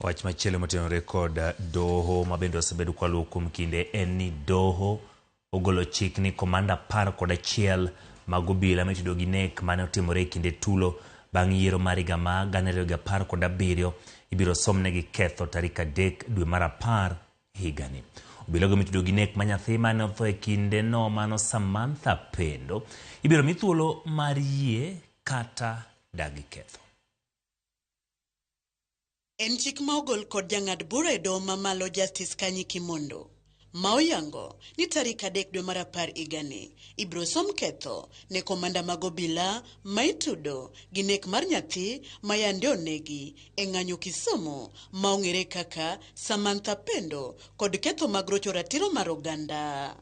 Wach machielo motenore kod doho ma bende osebedo kwaluwo kuom kinde en ni doho ogolo chik ni komanda 11 mag obila mitudo gi nek mane otimore e kinde tulo bang' yiero mar higa ma 2017 ibiro somnegi ketho tarik 3 dwe mar 10 higani. Obilago mitudo gi nek ma nyathi mane otho e kindeno mano Samantha Pendo ibiro mi thuolo mar yie kata dagi ketho. En chik ma ogol kod jang'ad bura e doho mamalo Justice Kanyi Kimondo ma oyango ni tarik 3 dwe mar 10 higani ibiro som ketho ne komanda mag obila ma itudo gi nek mar nyathi ma yande onegi e ng'anyo Kisumu ma ong'ere kaka Samantha Pendo kod ketho mag rocho ratiro mar oganda.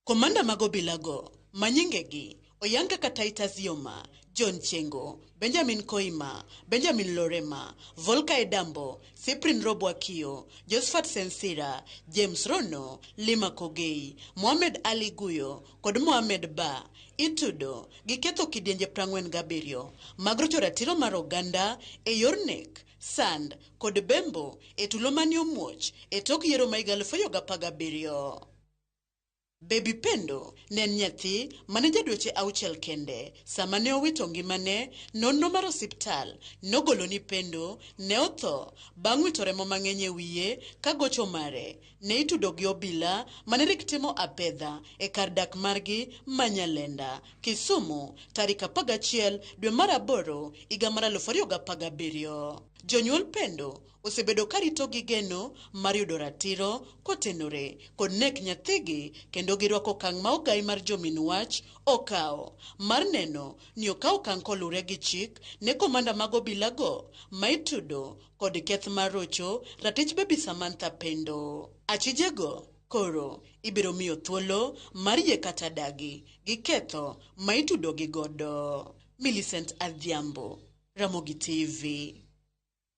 Komanda mag obilago ma nyingegi oyang kaka Titus Yoma, John Chengo, Benjamin Koima, Benjamin Lorema, Volka Edambo, Cyprian Robwakio, Josephat Sensira, James Rono, Lima Kogei, Mohamed Ali Guyo kod Mohamed Ba itudo gi ketho kidienje 47 mag rocho ratiro mar oganda e yor nek, sand kod bembo e tulo mane omuoch e tok yiero ma higa 2017. Baby Pendo ne en nyathi mane ja dweche 6 kende sama ne owito ngimane. Nonro mar osiptal nogolo ni Pendo ne otho bang' wito remo mang'eny e wiye ka gocho mare ne itudo gi obila mane rik timo apedha e kar dak margi ma Nyalenda, Kisumu tarik 11 dwe mar 8 higa mar 2017. Jonyuol Pendo osebedo ka rito gi geno mar yudo ratiro kotenore kod nek nyathigi kendo girwako okang' ma ogai mar jomin wach okawo mar neno ni okaw okang' kolure gi chik ne komanda mag obilago ma itudo kod keth mar rocho ratich Baby Samantha Pendo. Achijego koro ibiro miyo thuolo mar yie kata dagi gi ketho ma itudo gi godo. Millicent Adhiambo, Ramogi TV.